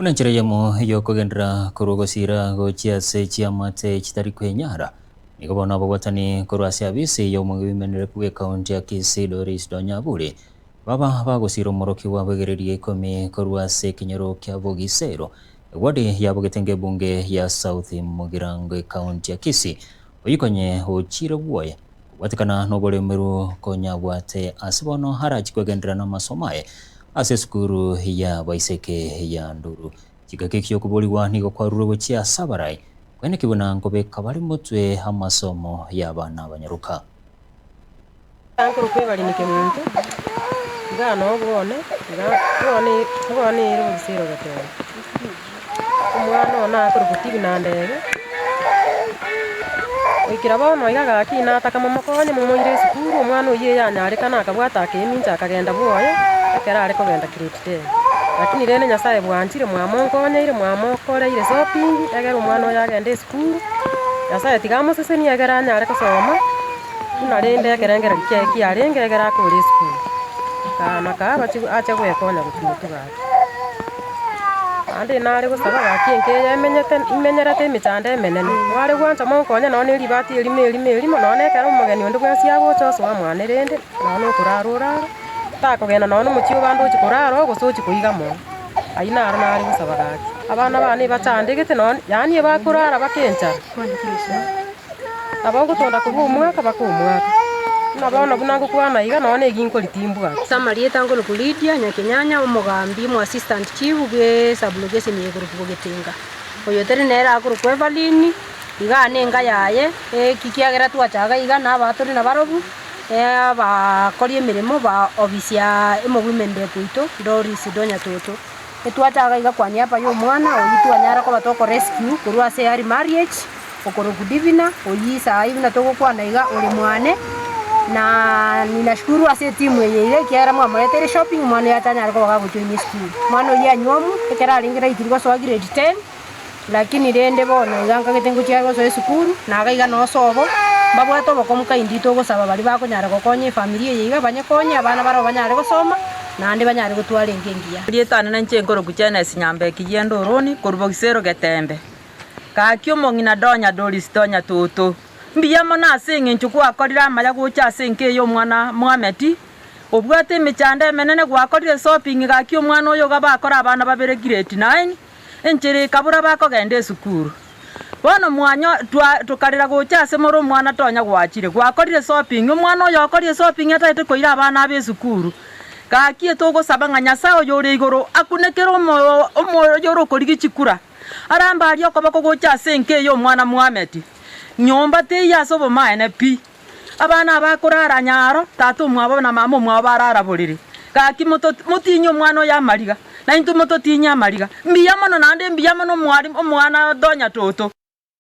Buna enchera eyemo y'okogenderera korwa ogosiira gochia ase chiamate chitari kwenyara, nigo bono ababwatani korwa ase abisi y'omoimenereku bw'ekaunti ya Kisii Doris Donyaburi baba bagosiira omorokigwa bw'egereria ikomi korwa ase ekenyoro kia Bogisero, ewadi ya Bogetenge ebunge ya South Mugirango ekaunti ya Kisii, oyio konye ochire bwoye Kobwatekana noboremeru konya abwate ase bono arachie kwegenderera namasomo aye ase esukuru y'abaiseke ya Nduru. Chingaki echi okoborigwa nigo kwarurwe gochia ase abarai, koeneki buna nkobeka bare motwe amasomo y'abana abanyaroka. Nkorokwa Evelyn Kemunto, iga noo bwone, iga bwone bwone ere obogisero goteba. Omwana one akorokwa Tibina Ndege, goikera bono iga gaki nataka momokonye momoire esukuru, omwana oyio eyanyarekana akabwata akemincha akagenda bwoye, ekero are kogenda grade ten. Lakini rende Nyasaye bwanchire mwamonkonyeire mwamokoreire shopping, egere omwana oyo agende esukuru, Nyasaye tiga amosesenie egere anyare kosoma. Buna rende ekerengererio kiaye kiarenge egere akore esukuru, kaa kaa abache ache gwekonya gochia motwe gaki. Naende nare gosaba gaki enka eye emenyete imenyerete emechando emenene, mware gwancha monkonye nonye na eribati erimo erimo erimo nonye na ekero omogeni onde bwensi agocha osoa mwane rende, nonye na okorara orare, takogenda nonye na omochie obande ochie korara oo gose ochie koiga mono. Ayio naro nare gosaba gaki. Abana bane ebachandegete nonye yaani ebakorara baka enchara. Nabo ngotonda korwa omwaka mpaka omwaka, buna bono buna ngokwana iga, nonya neginkori timbwati. Ase amarieta nkorokwa Lydia Nyakenyanya, omogambi, omo assistant chief bwe sub-location eye ekorokwa Bogetinga. Oyo tari nere akorokwa Evelyn, igaa na enka yaye, eki kiagera twachaga iga na abaturi nabarobwo, abakori emeremo ba ofisi ya omowomen rep oito Doris Donya Toto. Etwachaga iga kwa niaba ya omwana oyio twanyara koba toko rescue korwa ase early marriage, okorokwa Divina, oyio isai buna togokwana iga ore mwane, na ninashukuru ase etimu eye iga ekiagera mwamoreteire shopping omwana oyo atanyare koba gagojoin esukuru. Omwana oyio anywomu, ekero arenge raikiri gosoa grade ten, lakini rende bono iga nkagete ngochia are gosoa esukuru, na iga iga nosobo, mbabwate obokongu kaindi togosaba baria bakonyara gokonya efamiri eye iga banyekonye abana barabwo banyare gosoma, naende banyare gotwara enka engiya. Erieta ane ninche nkorokwa Jenesi Nyambeki gi'ende Oroni, korwa Bogisero Getembe. Gaki omong'ina Donya Doris Donya Toto, mbuya mono ase eng'encho gwakorire amaya gocha ase enka eye omwana Mohamedi, obwate emechando emenene gwakorire shopping gaki omwana oyo iga bakore abana babere grade nine, enchera ekabura bakogenda esukuru. Bono mwanyo twa tokarera gocha ase more omwana tonya gwachire, gwakorire shopping, omwana oyo okorire shopping atagete koira abana abe esukuru. Gaki etogosaba ng'a Nyasae oyo ore igoro akunekere omoyo omoyo oyore okorigia chikura, arambe aria okoboko gocha ase enka eye omwana Mohammed. Nyomba teiyo ase obomaene pi. Abana aba akorara nyaro, tata omwabo na mama omwabo barara borere. Gaki moto motinye omwana oyo amariga, na intwe mototinye amariga. Mbuya mono naende mbuya mono omwalimu omwana Donya Toto.